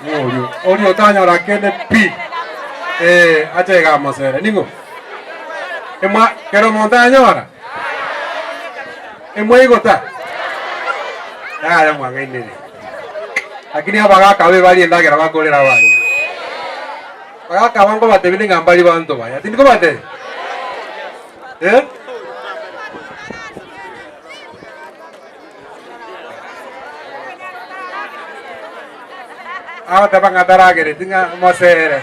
Ng'o orio? Oria otanyora kende pi! Ee, ache iga amosere. Ning'o? Emwa, kera omonto anyora? Emwaigota? Yaya mwang'ainire. Lakini abagaka abe barie endagera bakorera abang'ina. Abagaka aba nkobatebia ng'a mbari banto baya. Tindi kobatebia? Eh? Agoteba ng'a taragereti ng'a mosere.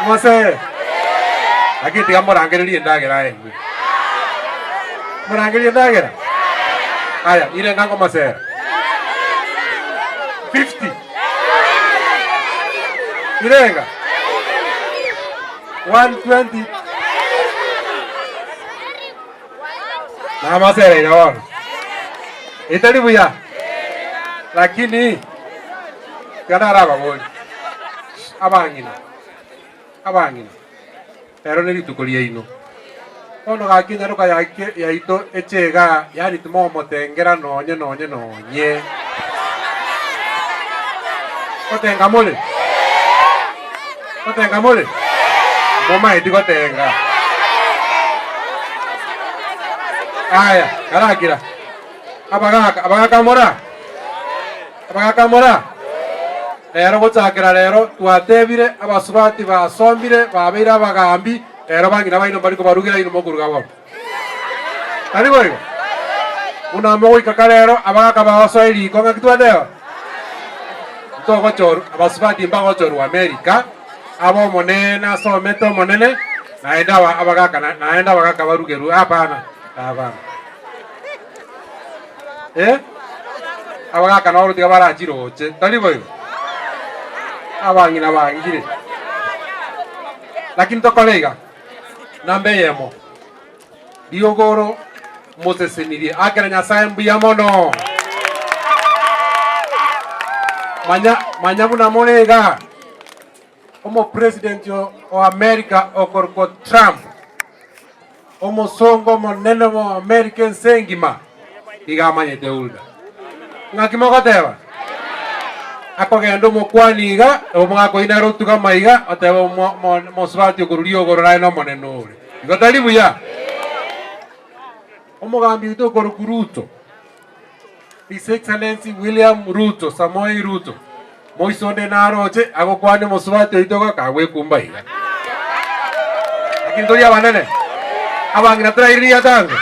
Mosere. Lakini tiga morangererie endagera aye inwe. Morangererie endagera? Aya, ire ng'a ngomosera. 50. Irenga? 120. Namasereire bono. Etari buya? Lakini tiga narababorie, abang'ina, abang'ina, ero nerituko riaino. Bono gaki enyaroka yake yaito eche igaa, yaani timomotengera nonye nonye nonye. Gotenga more? Gotenga more? Momaeti gotenga. Aya, karakira. Abagaka, abagaka mora? Abagaka mora? Rero gochakera rero twatebire abasubati basomire babeire abagambi, rero bang'ina baino mbari kobarugera inwe mokoruga bono. Tari boigo? Buna mogoika kare ero abagaka bagosoa riko ng'aki twateba? Ntogochorwa, abasubati mbagochorwa America, abe omonene asomete omonene, naende aba abagaka na naende abagaka barugerwe hapana, hapana. Eh? Abagaka nabo tiga barachiroche, tari boigo? Abang'ina bangire. Lakini tokore iga. Namba eyemo, riogoro mosesenirie. Akera Nyasae mbuya mono. Manya, manya buna more iga. Omopresident o, o America okorokwa Trump, omosongo omonene bwa America ense engima, iga amanyete Hulda. Ng'aki mogoteba? Akogenda omokwani iga, omogaka oyio nere otugama iga, oteba omo- omo- omosubati okorwa riogoro naye nomonene ore. Igo tari buya? Omogambi oito okorokwa Ruto, His Excellency William Ruto, Samoei Ruto, moiso onde naroche agokwania omosubati oito iga kagwekumba iga. Lakini tori abanene, abang'ina torairirie atango.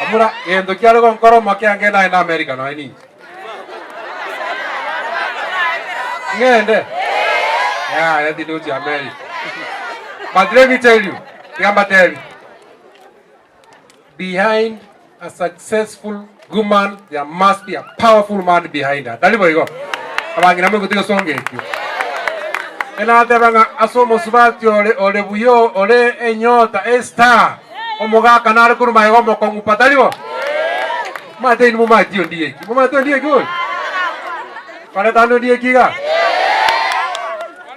Amura, gento kiare gonkora omoke ange naende America nonya ninche. Ng'ende? Yaya tindi gochia America. But let me tell you, tiga mbatebi, behind a successful woman there must be a powerful man behind her. Tari boigo? Abang'ina moigwete gesongo ekio. Enateba ng'a ase omosubati ore ore buya ore enyota estar omogaka nare korwa magega omokong'u pa tari bo? Omanyete inwe momanyeti ondieki. Momanyete ondieki bori? Kwareta ande ondieki iga?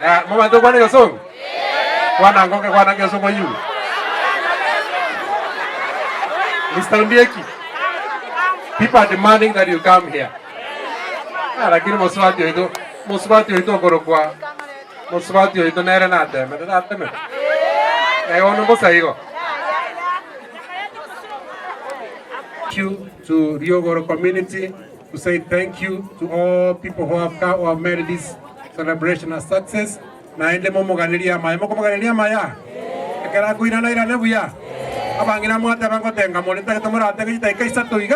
Eh, momanyete gokwana egesongo? Kwana ngoke kwana ngesongo oyigwe. Mr. Ondieki, people are demanding that you come here. Ah, lakini mosubati oito, mosubati oito okorokwa, mosubati oito nere natemete, natemete. Naye bono mbosa igo. Thank you to Riogoro community to say thank you to all people who have come, who have made this celebration a success. Naende momoganerie amaya, mokomoganeria amaya? Ekero akoirana airane buya. Abang'ina mwateba ngotenga more, ntagete moratenge chidakika isato iga.